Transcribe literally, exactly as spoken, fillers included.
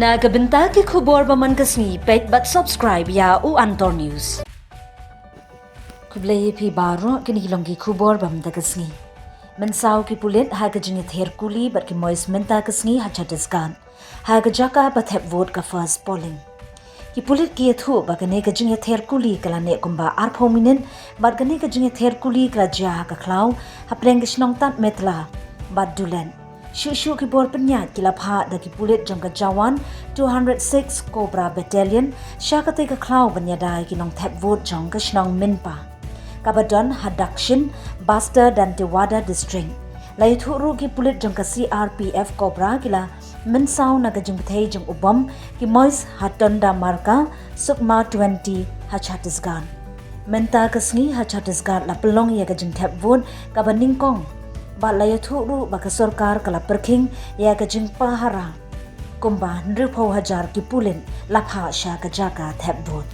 Na ka bynta ki khubor ba man ka sngi, peit bad subscribe ïa u Antor News. Khublei phi baroh, kine ki long ki khubor ba man ka sngi. Mynsaw ki pulit ha ka jingïather kuli bad ki mois mynta ka sngi ha Chhattisgarh, ha ka jaka ba thep vote ka first polling. Ki pulit ki ïathuh ba kane ka jingïather kuli ka la neh kumba arphew minit, bad kane ka jingïather kuli ka la jia ha ka khlaw, hapdeng ka shnong Tad Metla bad Dulet. Shuh shuh ki bor pynïaid ki la phah da ki pulit jong ka Jawan two hundred six Cobra Battalion sha katei ka khlaw ban ïada ïa ki nongthep vote jong ka shnong Minpa, kaba don ha Dakshin Bastar Dantewada District. La ïathuh ruh ki pulit jong ka C R P F Cobra ki la mynsaw na ka jingbthei jong u bom ki mois ha Tonda Marka, Sukma twenty ha Chhattisgarh. Mynta ka sngi ha Chhattisgarh la pynlong ïa ka jingthep vote kaba nyngkong, bad la ïathuh ruh ba ka sorkar ka la pyrkhing ïa ka jingpahara kumba hynriewphew hajar ki pulit la phah sha ka jaka thep vote.